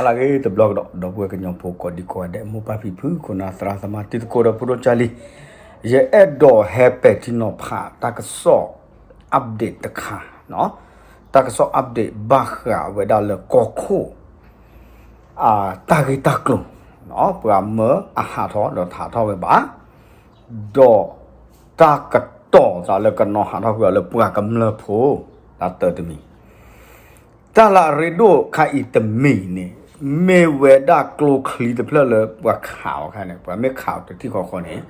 တၢ်ဂ့ၢ်တဘျီကဒီး ဒီပုၢ်ဝဲၢ်ကညီဖိကိးဒံကိးဂၤဒဲး မိၢ်ပၢ်ဖံဖု ခိၣ်နၢ်သရၣ်သမါ တံၤသကိးဒီးဖိဒိၣ်ကၢ်လံ, ယအဲၣ်ဒိးဟဲပဲာ်ထံနီၤဖးတၢ်ကစီၣ် update တခါ, တၢ်ကစီၣ် update ဘၣ်ဃးဝဲဒၣ်လၢကီၢ်ခိၣ် တၢ်ဂ့ၢ်တၢ်ကျိၤ, ပှၤမၢအဟးထီၣ်ဒီးဟးထီၣ်ဝဲဘၣ်, ဒီးတၢ်ကတီၤသးလၢကနီၤဟးထီၣ်ကွံာ်အီၤလၢပှၤကမျၢၢ်ဖိ, တၢ်တၢတမံၤ တၢ်လၢအရ့ဒိၣ်ခါအံၤတမံၤန့ၣ် မ့ၢ်ဝဲဒၣ်ကျိချံတဖျၢၣ်လၢပှၤခးအီၤခါန့ၣ် ပှၤမ့ၢ်ခးအီၤတထံၣ်ဃီဃီန့ၣ်,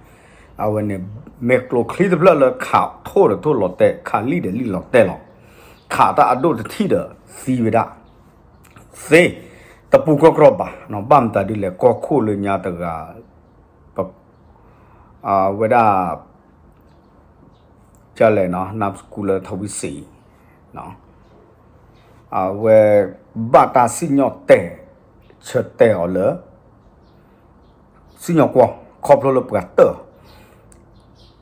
အဝဲန့ၣ် မ့ၢ်ကျိချံတဖျၢၣ်လၢခးထိၣ်ဒီးထိၣ်လီၤတဲာ် ခးလံၣ်ဒီးလံၣ်လီၤတဲာ်လီၤ, ခးတၢ်အဒိၣ်တထံၣ်ဒီးသံဝဲဒၣ်, သ့, တပူၤကြီကြီဘၣ်, ဘၣ်မတၤဒ်လဲၣ် ကီၢ်ခိၣ်လၢညါတဂၤ အဝဲဒၣ် ကလဲၣ် နၢ်စကူလၢထဝံစံး, အဝဲ ဘၣ်တၢ်စံၣ်ညီၣ်တဲာ် ဆၢတဲာ်အီၤလၢ စံၣ်ညီၣ်ကွီၢ် ခီဖျိလၢပှၤတၢၢ်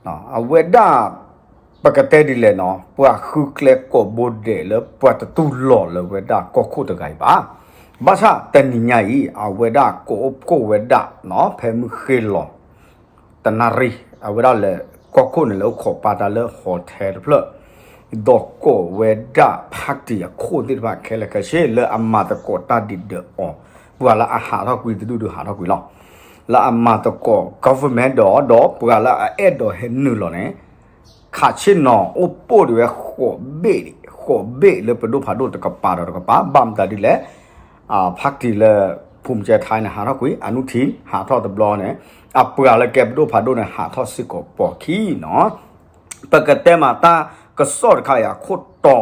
အီၤ, အဝဲဒၣ် ပကတဲဒ်လဲၣ်နီၤ ပှၤဃုကျဲကိးဘိဒဲးလၢပှၤတတူၢ်လိာ်လၢဝဲဒၣ်ကီၢ်ခိၣ်တဂၤအံၤဘၣ်. ဘၣ်ဆၣ်တနံၤညါအံၤ အဝဲဒၣ်ကအိၣ်ဖှိၣ်ဝဲဒၣ်နီၤ ဖဲမုၢ်ဃ့လီၤ တနၣ်ရံၣ် အဝဲဒၣ်လဲၤကီၢ်ခိၣ်န့ၣ် လဲၤအိၣ်ခိးပာ်တၢ်လၢ hotel တဖျၢၣ်, ဒီးကိးဝဲဒၣ် party အခိၣ်သ့ၣ်တဖၣ်ခဲလၢာ်ခဲဆ့ လၢအမၤသကိးတၢ်ဒ်ဒီးအီၤ, ပှၤလၢအဟးထီၣ်ကွံာ်တဒူၣ်ဒုးဟးထီၣ်ကွံာ်လီၤ. လၢအမၤသကိး government ဒီး ဒီးပှၤလၢအအဲၣ်ဒိးဟဲနုာ်လီၤန့ၣ် ခးဆ့ၣ်နီၤအိၣ်ပိၣ်ဒံးဝဲဃိးဘ့ၣ်, ဃိးဘ့ၣ်လၢပဒိၣ်ဖးဒိၣ်တကပၤဒီးတကပၤ ဘၣ်မတၤဒ်လဲၣ် party လၢ ဖူၣ်မကဲထါန့ၣ် ဟးထီၣ်ကွံာ် အနုထံၣ် ဟးထီၣ်တဘျီန့ၣ် အပှၤလၢကဲပဒိၣ်ဖးဒိၣ်န့ၣ် ဟးထီၣ်စ့ၢ်ကီးပိာ်ခံနီၤ. ပကတဲမးတၢ်ကစီၣ်တခါအံၤအခိၣ်တီ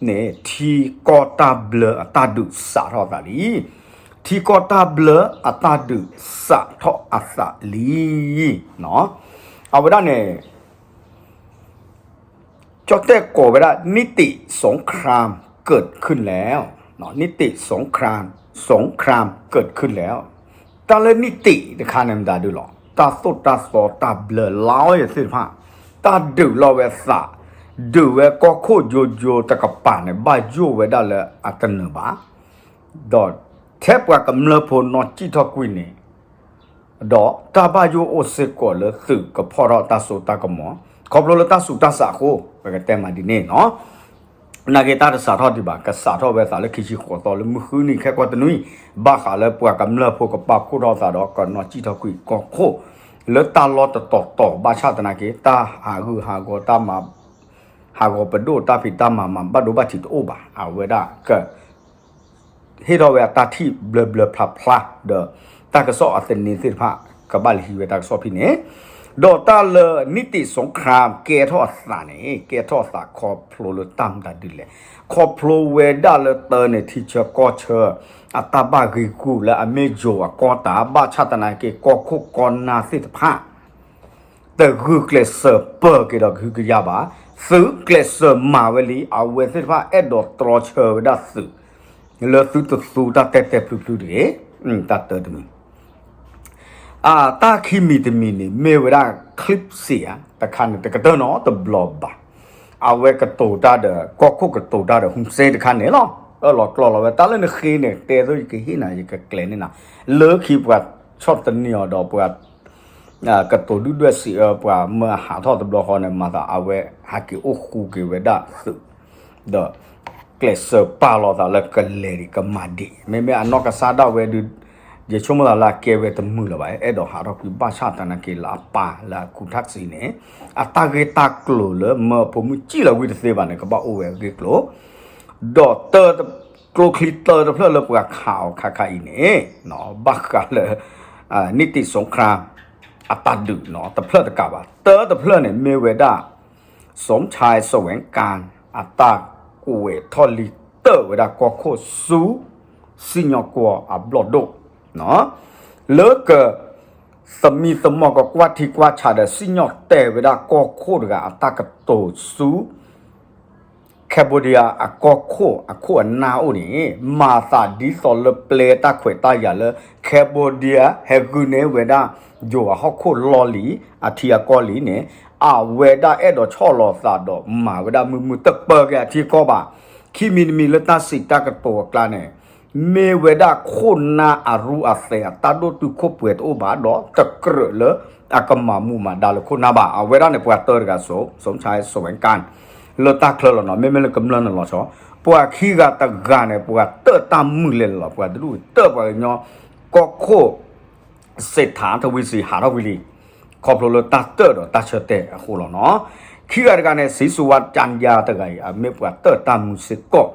န့ၣ် ထံကီၢ်တၢ်ဘျၢအတၢ်ဒုးစးထီၣ်သးလံ. ထံကီၢ်တၢ်ဘျၢအတၢ်ဒုးစးထီၣ်အသးလံ. အဝဲဒၣ်န့ၣ် ကၠီၣ်တဲၣ်ကိးဝဲဒၣ် นิติสงครามเกิดขึ้นแล้ว, นิติสงคราม สงครามเกิดขึ้นแล้ว. တၢ်လၢ นิติ တခါန့ၣ်မတၤဒုးလီၤ တၢ်သိၣ်တၢ်သီတၢ်ဘျၢလီၤယသ့ၣ်တဖၣ်, တၢ်ဒုးလီၤဝဲသး, ဒုးဝဲကီၢ်ခိၣ်ယိယိတကပၤန့ၣ် ဘၣ်ယိၣ်ဝဲဒၣ်လၢအတနၢၤဘၣ် ဒီးထဲပှၤကမျၢၢ်ဖိနီၢ်ကံၣ်ထီၣ်ကွံာ်န့ၣ် ဒီးတၢ်ဘၣ်ယိၣ်အိၣ်စ့ၢ်ကီးလၢသုးကဖီၣ်ထီၣ်တၢ်စိတၢ်ကမီၤ, ခီဖျိလၢတၢ်ဆူးတၢ်ဆါအဃိ, ပကတဲမးဒ်န့ၣ်နီၤ. နာ်က့တၢ်တစးထီၣ်ဒံးဘၣ်, ကစးထီၣ်ဝဲသးလၢခံဆံဃိးသီလၢမုၢ်ဃုနံၤခဲကိာ်တနွံ, ဘၣ်ဃးလၢပှၤကမျၢၢ်ဖိကပာ်ဖှိၣ်ထီၣ်သးဒီးကနီၢ်ကံၣ်ထီၣ်ကွံာ်ကီၢ်ခိၣ်, လၢတၢ်လီၢ်တတီၤတီၤ ဘၣ်ဆၣ်သနာ်က့ တၢ်ဟးဂူာ်ဟးဂီၤတၢ်မၤ ဟးဂီၤပဒိၣ်တၢ်ဖံးတၢ်မၤမၤဘၣ်ဒိဘၣ်ထံးတအိၣ်ဘၣ်, အဝဲဒၣ်က ဟ့ၣ်ထီၣ်ဝဲအတၢ်ထံၣ်ဘျၢဘျၢဖျါဖျါ ဒီးတၢ်ကစီၣ်အသန့သ့ၣ်တဖၣ် ကဘၣ်လဲၤဟံးဝဲတၢ်ကစီၣ်ဖဲန့ၣ်, ဒီးတၢ်လၢ นิติสงคราม ကဲထီၣ်အသးန့ၣ် ကဲထီၣ်အသးခီဖျိလၢတၢ်မတၤဒ်လဲၣ်, ခီဖျိဝဲဒၣ်လၢတၢ်န့ၣ်ထံဆၢကီၢ်ဆၢ အတၢ်ဘၣ်ဂ့ၤဂူာ်လၢအမ့ၢ်ယိၤအကီၢ်တၢ် ဘၣ်ဆၣ်သနာ်က့ ကီၢ်ခိၣ်ကီၢ်နၢ်သ့ၣ်တဖၣ် တဂုာ်ကျဲးစၢးပၢၤက့ၤဒီးကဟုကယာ်ဘၣ်, သုးကျဲးစၢးမၤဝဲလံ, အဝဲသ့ၣ်တဖၣ်အဲၣ်ဒိးတြီဆၢဝဲဒၣ်သုး လၢသုတသူတၢ်တဲာ်တဲာ်ဖျုးဖျုးတဂ့ၤ, တၢ်တၢတမံၤ အတၢ်ခံမံၤတမံၤန့ၣ် မ့ၢ်ဝဲဒၣ် clip စ့ၢ်ဧါ တခါန့ၣ် တကတၢၢ်နီတဘျီဘၣ်. အဝဲကတိၤတၢ်ဒီး ကီၢ်ခိၣ်ကတိၤတၢ်ဒီး ဟုစ့တခါန့ၣ်လီၤ. အၢၣ်လီၤကျီလီၤဝဲ တၢ်လၢနဃ့န့ၣ် တဲသိးယကဟ့ၣ်နၤ ယကကျဲၤန့ၢ်နၤ, လၢခံပှၤဆီၣ်သနံးအီၤဒီးပှၤ ကတိၤဒုၣ်ဒွဲၣ်စံးအၢ ပှၤမၢအဟးထီၣ်တဘျီဃီန့ၣ် မၤသးအဝဲဟးက့ၤအိၣ်ဃူက့ၤဝဲဒၣ်သုး ဒီးကျဲးစၢးပာ်လီၤသးလၢကလဲၤဒံးကမၤဒံး မ့မ့ၢ်အနီၢ်ကစၢ်ဒၣ်ဝဲဒုး ယဆိကမိၣ်သးလၢအကဲဝဲတမုာ်လၢၤဘၣ် အဲၣ်ဒိးဟးထီၣ်ကွံာ်ဘၣ်ဆၣ်သနာ်က့လၢအပၢ်လၢအကူထၣ်စံးန့ၣ် အတၢ်ဂ့ၢ်တၢ်ကျိၤလၢမၢဖိမုၣ်စံၣ်လီၤဝံၤတသ့ဘၣ်န့ၣ် ကဘၣ်အိၣ်ဝဲအဂ့ၢ်ကျိၤ ဒီးတၢ် ကျိချံတၢတဖျၢၣ်လၢပှၤခးအီၤခါခါအံၤန့ၣ် ဘၣ်ဃးလၢ นิติสงคราม အတၢ်ဒုးနီၤ တဖျၢၣ်တကးဘၣ် တၢတဖျၢၣ်န့ၣ် မ့ၢ်ဝဲဒၣ် สมชายแสวงการ အတၢ်ကွဲးထီၣ်လံတၢၢ်ဝဲဒၣ်ကီၢ်ခိၣ်ဆူ စံၣ်ညီၣ်ကွီၢ်အဘျီၣ်ဒိၣ် လၢက သမံသမိးကကွၢ်ထံကွၢ်ဆးဒီးစံၣ်ညီၣ်တဲာ်ဝဲဒၣ်ကီၢ်ခိၣ်တဂၤအတၢ်ကတိၤဆူ Cambodia အကီၢ်ခိၣ်အခိၣ်အနၢ်အိၣ်န့ၣ် မၤသးဒ်သိးလၢပျဲတၢ်ခွဲးတၢ်ယာ်လၢ Cambodia ဟဲဂုာ်န့ၢ်ဝဲဒၣ် ယိၤအဟီၣ်ခိၣ်လီၢ်လံၤ အထံအကီၢ်လံၤန့ၣ် အဝဲဒၣ်အဲၣ်ဒိးဆီၣ်လီၤသးဒီးမၤဝဲဒၣ်မုာ်မုာ်တပၢၤက့ၤအထံအကီၢ်ဘၣ်. ခံမံၤတမံၤလၢတၢ်စံးတၢ်ကတိၤအကျါန့ၣ် မ့ၢ်ဝဲဒၣ်ခိၣ်နၢ်အရူအသဲးအတၢ်ဒိၣ်တုာ်ခိၣ်ပှဲၤတအိၣ်ဘၣ်ဒီး တကြၢးလၢအကမၤမူးမၤဒါလၢခိၣ်နၢ်ဘၣ်. အဝဲဒၣ်န့ၣ် ပှၤတၢတဂၤ စိၤဆါအဲၣ်စဝဲကၣ် လၢတၢ်ချၢလီၤနီၤ. မ့မ့ၢ်လၢကမျၢၢ်န့ၣ်လီၤဆီ ပှၤခံဂၤတဂၤန့ၣ် ပှၤတၢတၢ်မုာ်လဲၣ်လီၤ. ပှၤတဒူၣ်တၢပှၤကညီ ကီၢ်ခိၣ် စ့ထးထဝံစံ ဟးထီၣ်ကွံာ်လံ ခီဖျိလၢတၢ်တၢၣ်ဒီးတၢ်ဆၢတဲာ်အဃိလီၤနီၤ. ခံဂၤတဂၤန့ၣ် စံစူဝါကၠါယါတဂၤအံၤ အမ့ၢ်ပှၤတၢတၢ်မုာ်စ့ၢ်ကီး.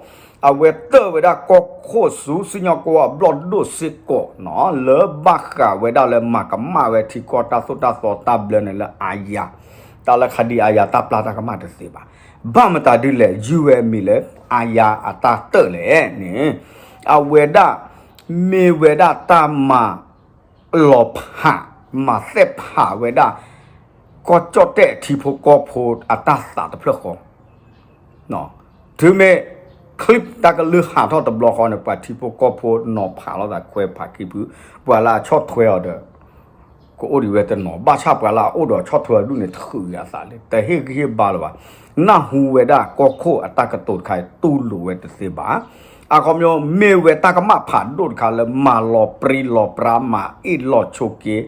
အဝဲတၢဝဲဒၣ်ကီၢ်ခိၣ်ဆူစံၣ်ညီၣ်ကွီၢ်အဘျီၣ်ဒိၣ်စ့ၢ်ကီးနီၤ လၢဘၣ်ဃးဝဲဒၣ်လၢမၤကမၣ်ဝဲထံကီၢ်တၢ်သိၣ်တၢ်သီတၢ်ဘျၢန့ၣ်လၢအါယၤ တၢ်လၢခါဒံအါယၤတၢ်ပျၢ်တၢ်ကမၣ်တသ့ဘၣ်. ဘၣ်မတၤဒ်လဲၣ် ယုၢ်ဝဲမံၤလၢအါယၤအတၢ်တၢၣ်လဲၣ်န့ၣ် အဝဲဒၣ် မ့ၢ်ဝဲဒၣ်တၢ်မၤလီၤဖး မၤသ့ၣ်ဖးဝဲဒၣ် ကီၢ်ကၠီၣ်တဲၣ်ထံဖိကီၢ်ဖိအတၢ်သးတဖျၢၣ်ဃီ တုၤမ့ၢ် clip တၢ်ကလုၢ်ဟးထီၣ်တဘျီဃီန့ၣ် ပှၤထံဖိကီၢ်ဖိနီၤဖးလိာ်သးခွဲးဖးခံဖု ပှၤလၢအဆီၣ်ထွဲအီၤဒီး ကအိၣ်ဒံးဝဲတနီၤ ဘၣ်ဆၣ်ပှၤလၢအအိၣ်ဒီးဆီၣ်ထွဲအဒူၣ်န့ၣ် ထုးဂ့ၤအသးလၢ တဟ့ၣ်ဂံၢ်ဟ့ၣ်ဘါလၢၤဘၣ်. နၢ်ဟူဝဲဒၣ်ကီၢ်ခိၣ်အတၢ်ကတိၤတခါအံၤ တူၢ်လိာ်ဝဲတသ့ဘၣ်. အခီပညီ မ့ၢ်ဝဲတၢ်ကမၣ်ဖးဒိၣ်တခါလၢ မၤလီၤပြံလီၤပြါ မၤအ့ၣ်လီၤဆိးက့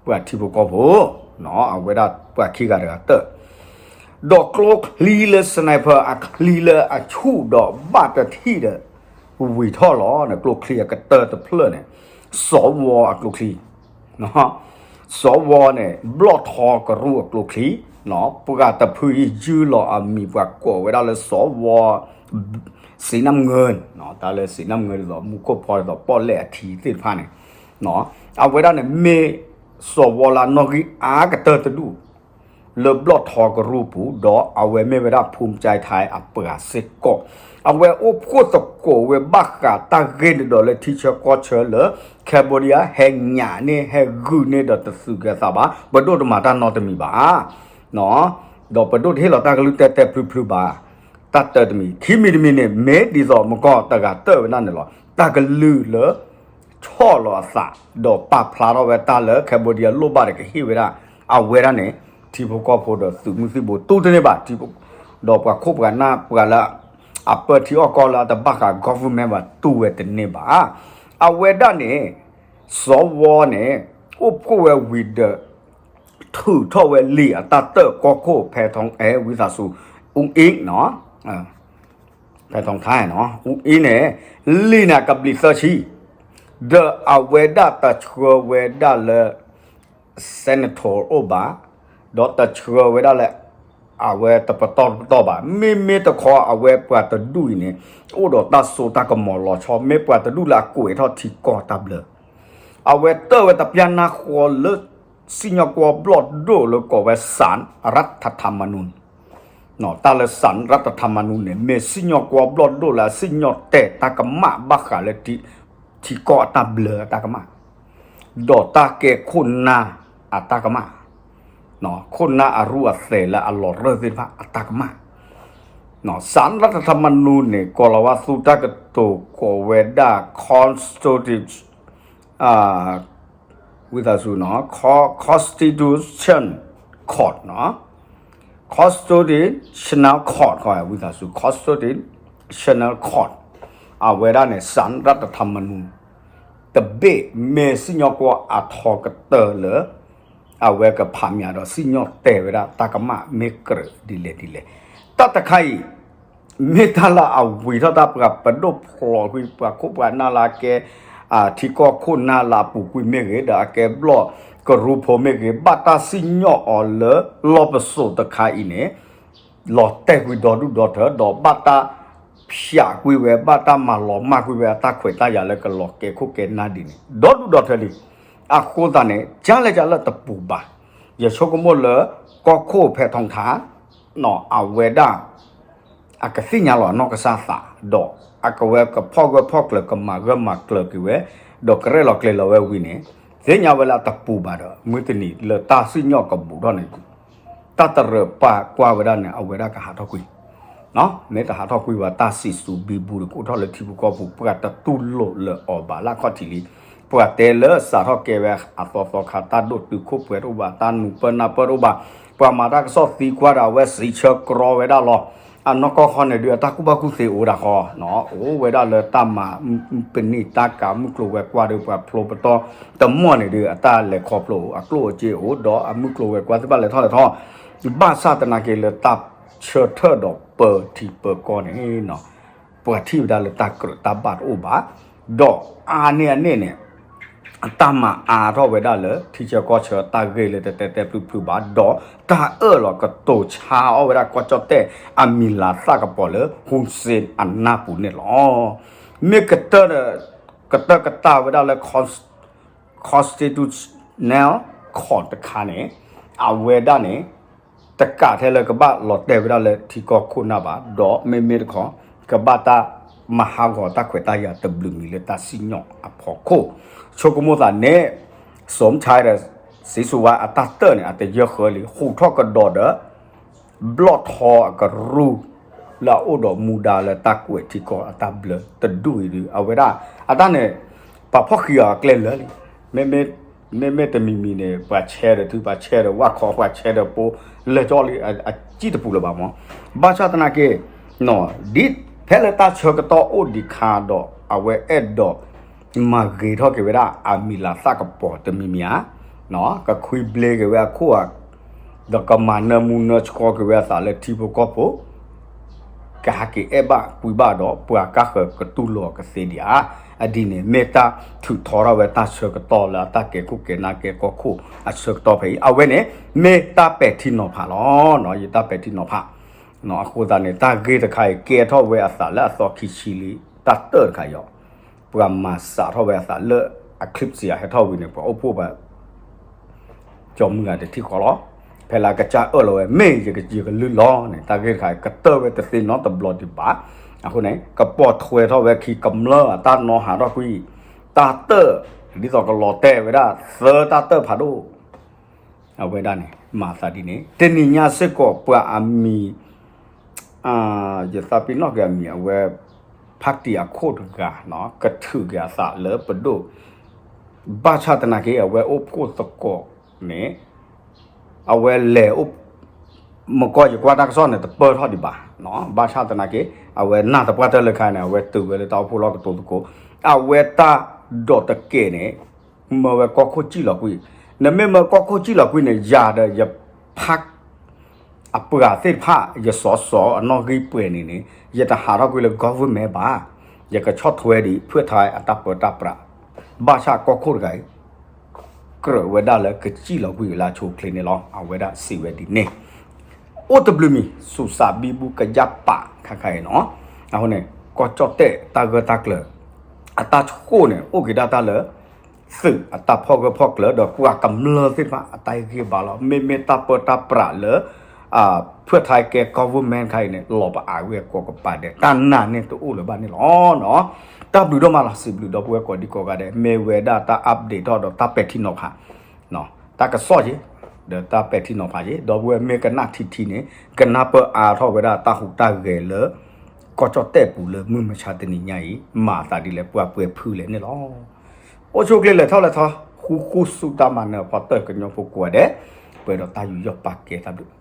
ပှၤထံဖိကီၢ်ဖိ အဝဲဒၣ်ပှၤခံဂၤတဂၤတၢၣ် ဒီးကျိချံလၢ sniper အချံလၢအဆူၣ်ဒီးဘၣ်တထံၣ်ဒီး ဝံၤထီၣ်လီၤန့ၣ် ကျိချံအကတၢၢ်တဖျၢၣ်န့ၣ် စီၤဝီအကျိချံ စီၤဝီန့ၣ် ဘျီၣ်ထီကရူၢ်အကျိချံ ပှၤတဖုအံၤယုၢ်လီၤအမံၤ ပှၤကိးဝဲဒၣ်လၢစီၤဝီ စံးနၣ်ငၢၢ် တၢ်လၢစံးနၣ်ငၢၢ်ဒ်သိး မူခိၣ်ဖီဒ်သိး ပီၣ်လဲၣ်အထံသ့ၣ်တဖၣ်န့ၣ် အဝဲဒၣ်န့ၣ် မ့ၢ်စီၤဝီလၢနီၣ်ဂံၢ်အါကတၢၢ်တဒူၣ် လၢဘျီၣ်ထီကရူၢ်ပူၤ ဒီးအဝဲမ့ၢ်ဝဲဒၣ် ภูมิใจไทย အပှၤစ့ၢ်ကီး အဝဲအိၣ်ဖှိၣ်သကိးဝဲဘၣ်ဃးတၢ်ဂ့ၢ်န့ၣ်ဒီးလၢထံဆၢကီၢ်ဆၢလၢ Cambodia ဟဲညၣ်န့ၢ်ဟဲဂုာ်န့ၢ်ဒီးတသုးကဲသးဘၣ် ပဒိၣ်တမၤတၢ်နီတမံၤဘၣ် ဒီးပဒိၣ်တဟ့ၣ်လီၤတၢ်ကလုၢ်တဲတဲဖျုဖျုဘၣ် တၢ်တၢတမံၤ ခံမံၤတမံၤန့ၣ် မ့ၢ်ဒ်သိးမကီၢ်တဂၤတၢၢ်ဝဲဒၣ်န့ၣ်လီၤ. တၢ်ကလုၢ်လၢ ဆီၣ်လီၤအသး ဒီးပာ်ဖျါထီၣ်ဝဲတၢ်လၢ Cambodia လိၣ်ဘၣ်ဒီးကဟ့ၣ်ဝဲဒၣ် အဝဲဒၣ်န့ၣ် ထံဖိကီၢ်ဖိဒီးသုးမုၢ်သံၣ်ဘိတူၢ်တန့ၢ်ဘၣ် ဒီးပှၤခိၣ်ပှၤနၢ်ပှၤလၢ အပၢထံအီၣ်ကီၢ်လၢအတဘၣ်ဃး government ဘၣ်တူၢ်ဝဲတန့ၢ်ဘၣ်. အဝဲဒၣ်န့ၣ် စီၤဝီန့ၣ် အိၣ်ဖှိၣ်ဝဲဝံၤဒီး ထုးထီၣ်ဝဲလံာ်အတၢ်တၢၣ်ကီၢ်ခိၣ်ဖဲထီ အဲ ဝံသးစူၤ အူအ့ၣ်နီၤ ဖဲထီထါနီၤ အူအ့ၣ်န့ၣ် လံာ်န့ၣ်ကဘျံးသၢဆံ ဒီးအဝဲဒၣ်တဆှၢဝဲဒၣ်လၢ senator အိၣ်ဘၣ် ဒီးတဆှၢဝဲဒၣ်လၢ အဝဲတပတီၢ်တပတီၢ်ဘၣ် မ့မ့ၢ်တခီအဝဲပှၤတဒူၣ်အံၤန့ၣ် အိၣ်ဒီးတၢ်စိတၢ်ကမီၤလီၤဆီ မ့ၢ်ပှၤတဒူၣ်လၢအကွဲးထီၣ်ထံကီၢ်တၢ်ဘျၢ အဝဲတၢၣ်ဝဲတပျၢ်နၢ်ဃီလၢ စံၣ်ညီၣ်ကွီၢ်ဘျီၣ်ဒိၣ်လၢကိးဝဲ สารรัฐธรรมนูญ တၢ်လၢ สารรัฐธรรมนูญ န့ၣ် မ့ၢ်စံၣ်ညီၣ်ကွီၢ်ဘျီၣ်ဒိၣ်လၢအစံၣ်ညီၣ်တဲာ်တၢ်ကမၣ်ဘၣ်ဃးလၢ ထံကီၢ်အတၢ်ဘျၢအတၢ်ကမၣ် ဒီးတၢ်ကဲခိၣ်နၢ်အတၢ်ကမၣ် ခိၣ်နၢ်အရူအသဲးလၢအလီၤရၢၢ်သ့ၣ်တဖၣ်အတၢ်ကမၣ် สารรัฐธรรมนูญ န့ၣ် ကီၤလၤဝါသူတၢ်ကတိၤကိးဝဲဒၣ် constitution ဝံသးစူၤနီၤ constitution court နီၤ constitutional court ဝံသးစူၤ constitutional court အဝဲဒၣ်န့ၣ် สารรัฐธรรมนูญ တဘ့ၣ် မ့ၢ်စံၣ်ညီၣ်ကွီၢ်အထီကတၢၢ်လၢ အဝဲကဖးမးဒီးစံၣ်ညီၣ်တဲာ်ဝဲဒၣ်တၢ်ကမၣ်မ့ၢ်ကြၢးဒ်လဲၣ်ဒ်လဲၣ် တၢ်တခါအံၤ မ့ၢ်တၢ်လၢအဝံၤထီၣ်တၢ်ပှၤပဒိၣ်ဖျိးကွံာ် ပှၤခိၣ်ပှၤနၢ်လၢအကဲ ထံကီၢ်ခိၣ်နၢ်လၢအပူၤကွံာ်မ့ၢ်ဂ့ၤ ဒီးအကဲဘျီၣ်ကရူၢ်ဖိမ့ၢ်ဂ့ၤ ဘၣ်တၢ်စံၣ်ညီၣ်အီၤလၢလီၢ်ပစိာ်တခါအံၤန့ၣ် လီၤတဲာ်ကွံာ်ဒီဒူၣ်ဒီထၢ ဒီးဘၣ်တၢ်ဖျးကွံာ်ဝဲ ဘၣ်တၢ်မၤလီၤမၢ်ကွံာ်ဝဲအတၢ်ခွဲးတၢ်ယာ်လၢကလီၤကဲခိၣ်ကဲနၢ်ဒ်န့ၣ် ဒီဒူၣ်ဒီထၢလံ. အဃိသတးန့ၣ် ကလဲၣ်ကလဲၣ်လၢတပူၤဘၣ် ယဆိကမိၣ်လၢ ကီၢ်ခိၣ်ဖဲထီထါ အဝဲဒၣ် အကသ့ၣ်ညါလီၤအနီၢ်ကစၢ်သး ဒီးအကဝဲကဖီၣ်ဂၢၢ်ဖီၣ်ကျၢၤ ကမၤဂၢၢ်မၤကျၢၤက့ၤဝဲ ဒီးကရဲၣ်လီၤကျဲၤလီၤဝဲဝံၤန့ၣ် သ့ၣ်ညါဝဲလၢအတပူၤဘၣ်ဒီး မုၢ်တနံၤလၢတၢ်စံၣ်ညီၣ်ကဘူးထီၣ်န့ၣ် တၢ်တရၢၣ်ပာ်ကွၢ်ဝဲဒၣ်န့ၣ် အဝဲဒၣ်ကဟးထီၣ်ကွံာ် မ့ၢ်တဟးထီၣ်ကွံာ်ဘၣ် တၢ်စံးစူၤဘံဘူတကအိၣ်ထီၣ်လၢထံဖိကီၢ်ဖိ ပှၤတတူၢ်လိာ်လၢၤအီၤဘၣ်လၢအခီၣ်ထံးလံ. ပှၤတဲလၢစးထီၣ်ကဲဝဲအသီသီခါ တၢ်ဒိၣ်တုာ်ခိၣ်ပှဲၤတအိၣ်ဘၣ် တၢ်နူၤပၢၢ်နၢ်ပၢၢ်တအိၣ်ဘၣ် ပှၤမၤတၢ်ကစီၣ်သံကွၢ်ဒီး အဝဲစံးဆၢကြီဝဲဒၣ်လီၤ. အနီၢ်ကီၢ်ခီန့ၣ်ဒုး အတၢ်ကူၣ်ဘၣ်ကူၣ်သ့အိၣ်ဒၣ်ဃီ, အိၣ်ဝဲဒၣ်လၢတၢ်မၤပနံာ်တၢ်ကၤ မုၢ်ကျိၤဝဲၤကွာ်ဒီးပှၤဖျိပတီၢ်တမီၢ်န့ၣ်ဒုး အတၢ်လဲၤခီဖျိ အကျိၣ်အစ့အိၣ် ဒီးအမုၢ်ကျိၤဝဲၤကွာ်သ့ၣ်တဖၣ်လဲၤထီၣ်လဲၤထီၣ်, ဘၣ်ဆၣ်သနာ်က့လၢတၢ်ဆၢထၢၣ်ဒီးပၢၤထံပၢၤကီၢ်န့ၣ် ပှၤထံၣ်ဝဲဒၣ်လၢတၢ်ကြၢးတၢ်ဘၣ်တအိၣ်ဘၣ်, ဒီးအါန့ၢ်အန့ၣ်န့ၣ် အတၢ်မၤအါထီၣ်ဝဲဒၣ်လၢထံဆၢကီၢ်ဆၢတၢ်ဂ့ၢ်လၢတတဲတဲဖျုးဖျုးဘၣ်, ဒီးတၢ်အၢၣ်လီၤကတိၤဆါအီၣ်ဝဲဒၣ်ကီၢ်ကၠီၣ်တဲၣ်အမံၤလၤသၣ်ကပီၤလၢ Hun Sen အနၢ်ပူၤန့ၣ်လီၤ. မ့ၢ်ကတၢၢ် ကတၢၢ်ကတၢၢ်ဝဲဒၣ်လၢ constitutional court တခါန့ၣ် အဝဲဒၣ်န့ၣ် တကးထဲလၢကဘၣ်လီၤတဲာ်ဝဲဒၣ်လၢထံကီၢ်ခိၣ်နၢ်ဘၣ်, ဒီးမ့မ့ၢ်တခီ ကဘၣ်တၢ်မၤဟးဂီၤတၢ်ခွဲးတၢ်ယာ်တဘျုးမံၤလၢတၢ်စံၣ်ညီၣ်အဖီခိၣ်, ဆိကမိၣ်သးန့ၣ် စီၤမၠၣ် စံးဆူဝါအတၢ်တၢၢ်န့ၣ် အတယၢၢ်ဃၢလံ, ဟူးထီၣ်ကဒီးဒီး ဘျီၣ်ထီအကရူၢ် လၢအအိၣ်ဒီးမူဒါလၢတၢ်ကွဲးထံကီၢ်အတၢ်ဘျၢတဒူၣ်အံၤဒုး အဝဲဒၣ် အတၢ်န့ၣ် ပှၤဖီၣ်ဃံးအီၤအကျဲလၢာ်လံ. မ့မ့ၢ်တမံၤမံၤန့ၣ် ပှၤဆဲးဒီးထု ပှၤဆဲးဒီးဝၣ်ခီ ပှၤဆဲးဒီးပိ လၢာ်ကၠီလံ အစံၣ်တပူၤလၢၤဘၣ်မး. ဘၣ်ဆၣ်သနာ်က့ ဒ်ဖဲလၢတၢ်ဆၢကတီၢ်အိၣ်ဒံးခါဒီး အဝဲအဲၣ်ဒိး မၤဂ့ၤထီၣ်က့ၤဝဲဒၣ်အမံၤလၤသၣ်ကပီၤတမံၤမံၤဧါ, ကခွံဘျ့က့ၤဝဲအခိၣ်ဧါ, ဒီးကမၤနၢမူနၢဆှီက့ၤဝဲအသးလၢထံဖိကီၢ်ဖိ ကဟးက့ၤအဲၣ်ဘၣ်ကွံဘၣ်ဒီး ပှၤကါဃၢၤကတူၢ်လိာ်ကသ့ဒံးဧါ. အဒ်န့ၣ် မ့ၢ်တၢ်ထုးထီထီၣ်ဝဲတၢ်ဆၢကတီၢ်လၢအတၢ်ကဲခိၣ်ကဲနၢ်ကဲကီၢ်ခိၣ်အဆၢကတီၢ်ဖဲအံၤ အဝဲန့ၣ် မ့ၢ်တၢ်ပဲာ်ထံနီၤဖးလီၤ. ယတၢ်ပဲာ်ထံနီၤဖး အဃိသတးန့ၣ် တၢ်ဂ့ၢ်တခါအံၤ ကဲထီၣ်ဝဲအသးလၢအသီခံဆံလံ တၢ်တၢၢ်တခါအံၤ ပှၤမၤစးထီၣ်ဝဲအသးလၢအ clip စံးအဟဲထီၣ်ဝံၤန့ၣ် ပှၤအိၣ်ဖှိၣ်ဘၣ် ကၠီမုၢ်ဂၤတထံၣ်ဃီလီၤ. ဖဲလၢအကစၢ်အၢၣ်လီၤဝဲ မ့ၢ်ယကယကလုၢ်လီၤန့ၣ် တၢ်ဂ့ၢ်တခါ ကတၢၢ်ဝဲတသ့နီတဘျီဒံးဘၣ်. အဃိန့ၣ် ကပိာ်ထွဲထီၣ်ဝဲခံကမျၢၢ်အတၢ်နီၣ်ဟးထီၣ်ကွံာ် တၢ်တၢၢ် ဒ်သိးကလီၤတဲာ်ဝဲဒၣ် သၢတၢ်တၢၢ်ဖးဒိၣ် အဝဲဒၣ်န့ၣ် မၤသးဒ်န့ၣ် တနံၤညါစ့ၢ်ကီးပှၤအမံၤ ယသးပ့ၤနီၣ်က့ၤအမံၤ အဝဲ ဖးတံၢ်အခိၣ်တဂၤ ကထုးက့ၤအသးလၢပဒိၣ် ဘၣ်ဆၣ်သနာ်က့ အဝဲအိၣ်ဖှိၣ်သကိးန့ၣ် အဝဲလဲၤအိၣ် မကီယကွၢ်တၢ်ကစီၣ်န့ၣ် တပၢၢ်ထီၣ်ဒံးဘၣ်. ဘၣ်ဆၣ်သနာ်က့ အဝဲနၢ်သပှၢ်တၢၢ်လၢခါန့ၣ် အဝဲတုၤဝဲလၢတၢ်အိၣ်ဖှိၣ်လီၢ်ကတိၤသကိး အဝဲတၢ်ဒိးတကဲးန့ၣ် မၢဝဲကီၢ်ခိၣ်စံၣ်လီၤကွံာ်, နမ့ၢ်မၢကီၢ်ခိၣ်စံၣ်လီၤကွံာ်န့ၣ် ယၤဒီးယဖး အပှၤသ့ၣ်တဖၣ် ယစီၤစီၤအနီၣ်ဂံၢ်ပှဲၤန့ၣ်န့ၣ် ယတဟးထီၣ်ကွံာ်လၢ government ဘၣ်, ယကဆီၣ်ထွဲဒံး ဖုၣ်ထါအတၢ်ပၢတၢ်ပြး, ဘၣ်ဆၣ်ကီၢ်ခိၣ်တဂၤအံၤ ကြၢးဝဲဒၣ်လၢကစံၣ်လီၤကွံာ်လၢအဆိအချ့န့ၣ်လီၤ. အဝဲဒၣ်စံးဝဲဒ်န့ၣ် အိၣ်တဘျုးမံၤ စူးစးဘံဘူကယၢ်ပာ်ခါခါအံၤနီၤ. အဃိန့ၣ် ကီၢ်ကၠီၣ်တဲၣ်တၢ်ဂၢၢ်တၢ်ကျၢၤ အတၢ်ဆိၣ်န့ၣ် အိၣ်က့ၤဒၣ်တၢ်လၢ သုးအတၢ်ဖီၣ်ဂၢၢ်ဖီၣ်ကျၢၤ ဒီးပှၤကမျၢၢ်သ့ၣ်တဖၣ်အတၢ်ဟ့ၣ်ဂံၢ်ဘါလီၤ. မ့မ့ၢ်တၢ်ပၢတၢ်ပြးလၢ ဖုၣ်ထါကဲ government ခါအံၤန့ၣ် လီၤပအါဝဲကိးကပၤဒဲး တၢ်နာ်န့ၣ်တအိၣ်လၢၤဘၣ်န့ၣ်လီၤ. တၢ်ဘျုးဒိၣ်မးလီၤ. စံးဘျုးဒီပုၢ်ဝဲၢ်ကိးဒံကိးဂၤဒဲး မ့ၢ်ဝဲဒၣ်တၢ် update ထီၣ်ဒီးတၢ်ပဲာ်ထံနီၤဖး တၢ်ကစီၣ်က့ၤ ဒီးတၢ်ပဲာ်ထံနီၤဖးက့ၤ ဒီပုၢ်ဝဲၢ်မ့ၢ်ကနၣ်ထံထံန့ၣ် ကနၢ်ပၢၢ်အါထီၣ်ဝဲဒၣ်တၢ်ဟူးတၢ်ဂဲၤလၢ ကီၢ်ကၠီၣ်တဲၣ်ပူၤလၢမုၢ်မဆါတနံၤညါအံၤ မၤသးဒ်လဲၣ် ပှၤပှဲၤဖုလဲၣ်န့ၣ်လီၤ. အိၣ်ဆူၣ်အိၣ်ချ့လဲၤထီၣ်လဲၤထီ ဃူဃူဆူတၢ်မၤနၢၤအဖီတၢၢ်ကညီဖိကိးဂၤဒဲး ပှဲၤဒီးတၢ်ယူးယီၣ်ပာ်ကဲတၢ်ဘျုး